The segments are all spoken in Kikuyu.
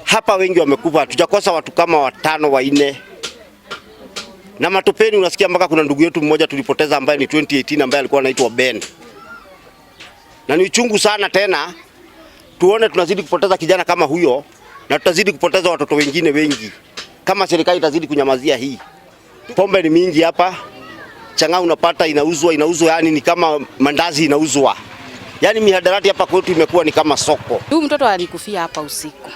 Hapa wengi wamekufa, tujakosa watu kama watano wanne. Na Matopeni unasikia mpaka kuna ndugu yetu mmoja tulipoteza ambaye ni 2018 ambaye alikuwa anaitwa Ben. Na ni uchungu sana tena tuone tunazidi kupoteza kijana kama huyo na tutazidi kupoteza watoto wengine wengi kama serikali itazidi kunyamazia hii. Pombe ni mingi hapa, chang'aa unapata inauzwa, inauzwa yani ni kama mandazi inauzwa. Yani mihadarati hapa kwetu imekuwa ni kama soko. Huyu mtoto alikufia hapa usiku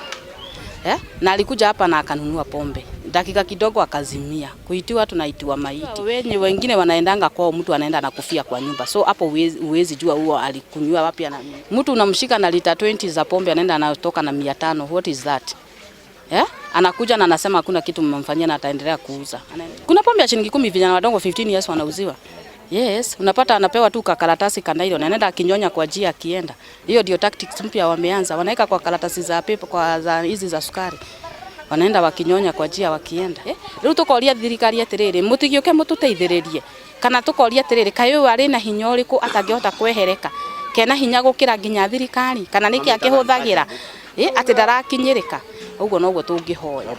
eh? Na alikuja hapa na akanunua pombe, dakika kidogo akazimia. Kuitiwa tunaitiwa maiti. Wenye wengine wanaendanga kwao, mtu anaenda anakufia kwa nyumba, so hapo uwezi jua huo alikunywa wapi. Ana mtu unamshika na lita 20 za pombe, anaenda anatoka na 500. What is that? Eh? Anakuja na anasema hakuna kitu mmemfanyia na ataendelea kuuza. Kuna pombe ya shilingi 10 vijana wadogo 15 years wanauziwa. Yes, unapata anapewa tu kakaratasi kanailo na anaenda akinyonya kwa njia akienda. Hiyo ndio tactics mpya wameanza. Wanaweka kwa karatasi za pepo kwa za hizi za sukari. Wanaenda wakinyonya kwa njia wakienda. Eh? Rĩu tukoria thirikari atiriri mutigĩũke mututeithĩrĩrie kana tukoria atiriri kaĩ ũyũ arĩ na hinya ũrĩkũ atangĩhota kwehereka kena hinya gũkĩra nginya thirikari kana nĩkĩ akĩhũthagĩra atĩ ndarakinyĩrĩka. Ũguo noguo tũngĩhoya.